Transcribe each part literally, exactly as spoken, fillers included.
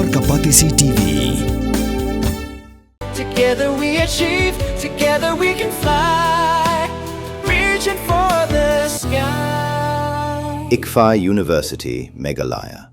Ka Batesi T V. Together we achieve, together we can fly, reaching for the sky. ICFAI University, Meghalaya.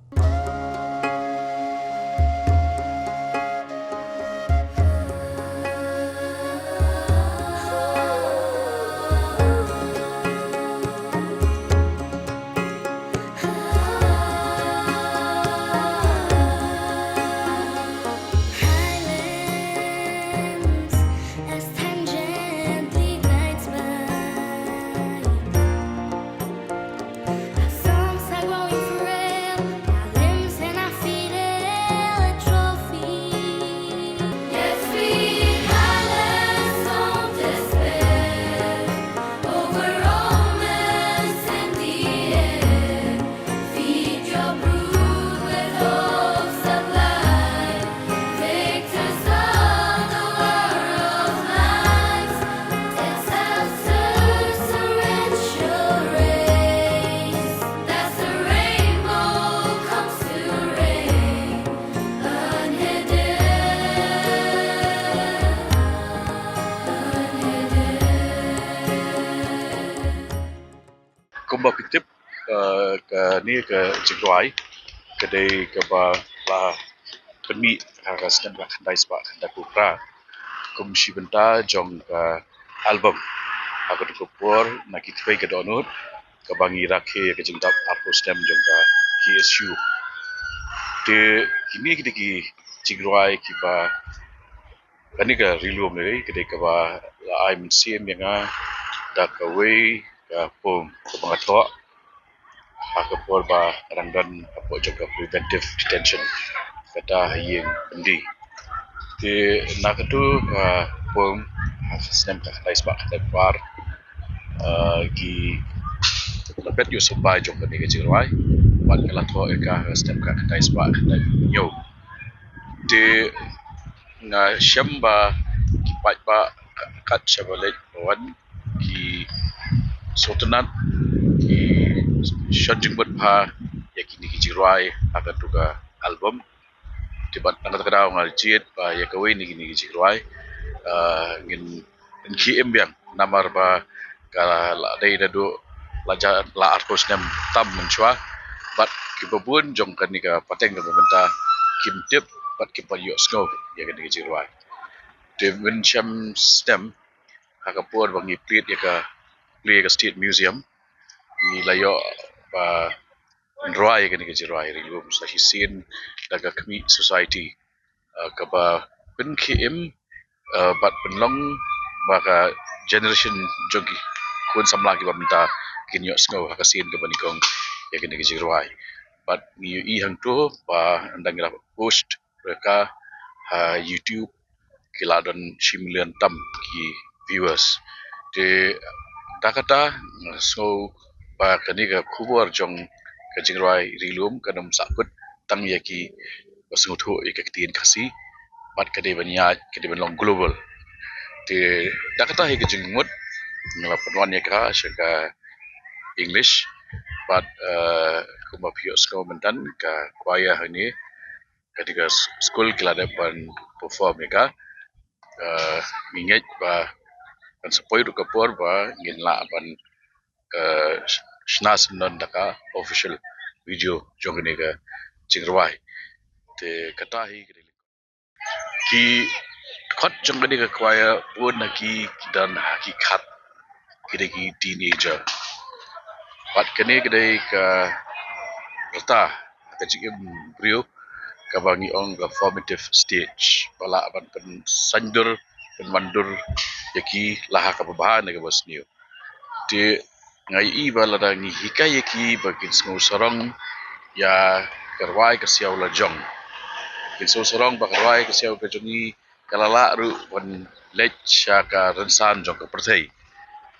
Kumba phi tip, eh, kane ka jingrwai ka dei kaba la pynmih ha ka snem ka khyndai spah khyndai phew phra kum shi bynta jong ka album. Ha katu ka por na ki three ka dohnud kaba ngi rakhe ïa ka jingdap arphew snem jong ka K S U. Te kine ki dei ki jingrwai kiba kane ka Ri Lum ka dei kaba la ai mynsiem ïa nga da kawei ka poem kaba nga thoh ha ka por ba nga dang don hapoh jong ka preventive detention, kata ha ïing byndi. Te na katu ka poem ha ka snem ka khyndai spah khyndai phew ar, eh, ki la peit ïohsngew jong kane ka jingrwai bad nga la thoh ïa ka ha ka snem ka khyndai spah khyndai phew hynñiew. Te nga shem ba ki paidbah kat shaba leit ba wan ki sngewtynnat, ki shon jingmut bha ïa kine ki jingrwai ha katu ka album. Te bad na kata ka daw nga jied ba ïa kawei na kine ki jingrwai, ah, ngin, ngin khie im biang namar ba ka la dei naduh la ja, la arphew snem tam mynshuwa bad kiba bun jong kane ka pateng kaba mynta kim tip bad kim pat ïohsngew ïa kane ka jingrwai. Te mynshem snem ha ka por ba ngi plie ïa ka, plie ïa ka State Museum, ngi la ïoh ba pynrwai ïa kane ka jingrwai Ri Lum sa shisien da ka Khmih Society, eh, kaba pynkhie im, eh, bad pynlong ba ka generation jong ki khun samla kiba mynta kin ïohsngew ha ka sien kaba nyngkong ïa kane ka jingrwai. Bad ngi ïohi hangto ba ynda ngi la post ïa ka ha YouTube ki la don shi million tam ki viewers. Te da kata nga sngew ba kane ka khubor jong ka jingrwai Ri Lum kan ym sahkut tang ïa kiba sngewthuh ïa ka ktien Khasi bad ka dei ban ïaid, ka dei ban long global. Te da kata hi ka jingmut nga la pynwan ïa ka sha ka English bad, eh, kumba phi ïohsngew mynta ka choir hangne, ka dei ka s-, skul ki la dep ban perform ïa ka. Eh, ngi ngeit ba kan sa poi ruh ka por ba ngin lah ban, eh, sh-, shna syndon da ka official video jong kane ka jingrwai. Te kata hi ka dei. Ki khot jong kane ka choir bun na ki ki don ha ki khat, ki dei ki teenager. Bad kane ka dei ka rta ka jingim briew kaba ngi ong ka formative stage, ba lah ban pynsaindur, pynwandur ïa ki la ha kaba bha ne kaba sniew. Te nga ïohi ba lada ngi hikai ïa ki ba kin sngewsarong ïa ka rwai ka siaw la jong, kin sngewsarong ba ka rwai ka siaw ka jong ngi ka la lah ruh ban leit sha ka rynsan jong ka pyrthei.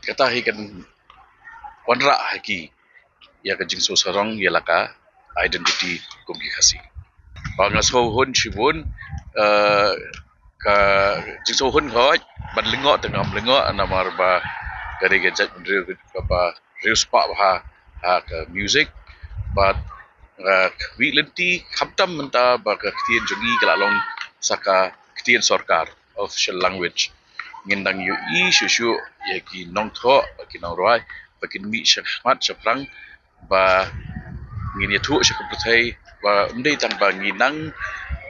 Kata hi kan wanrah ha ki ïa ka jingsngewsarong ïa la ka identity kum ki Khasi. Ba nga sngewhun shibun, eh, ka jingsngewhun ka hoi ban lyngngoh te ngam lyngngoh namar ba ka dei ka jaitbynriew kaba riewspah bha ha ka music bad Nga kwi lynti khamtam mynta ba ka ktien jong ngi ka la long sa ka ktien sorkar, official language. Ngin dang ïohi shuh shuh ïa ki nongthoh, ki nongrwai, ba kin mih shakhmat shaphrang, ba ngin ïathuh sha ka pyrthei ba ym dei tang ba ngi nang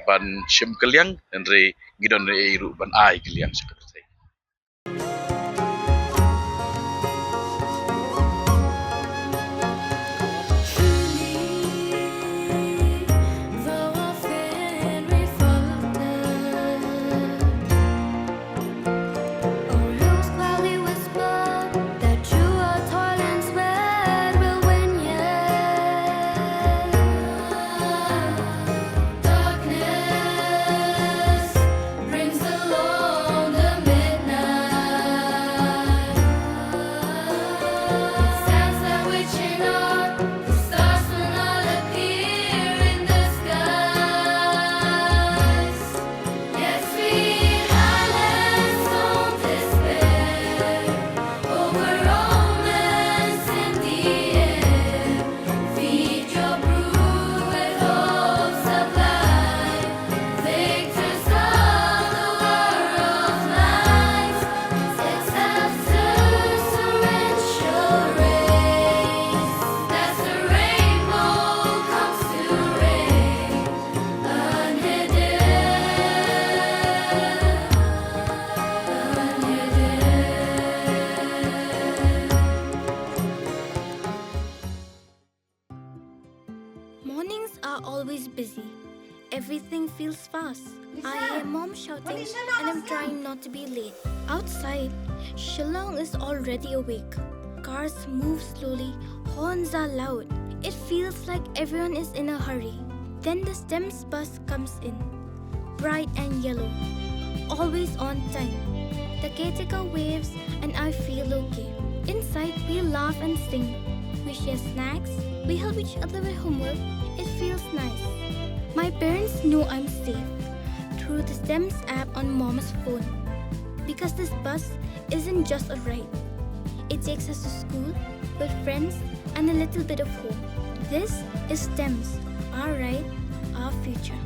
ban shim kylliang, hynrei ngi don ei ruh ban ai kylliang sha ka pyrthei. Brings along the midnight. Stands there witching hour, the stars will not appear in the skies. Yet sweet islands don't despair over romance in the air. Feed your brood with hope sublime. Victors of the war of life, its absence torrential rays, as the rainbow comes to rain, unheeded, unheeded. Mornings are always busy. Everything feels fast. I hear mom shouting and I'm trying not to be late. Outside, Shillong is already awake. Cars move slowly, horns are loud. It feels like everyone is in a hurry. Then the STEMS bus comes in, bright and yellow, always on time. The caretaker waves and I feel okay. Inside, we laugh and sing. We share snacks. We help each other with homework. It feels nice. My parents know I'm safe through the STEMS app on mom's phone. Because this bus isn't just a ride. It takes us to school, with friends, and a little bit of home. This is STEMS, our ride, our future.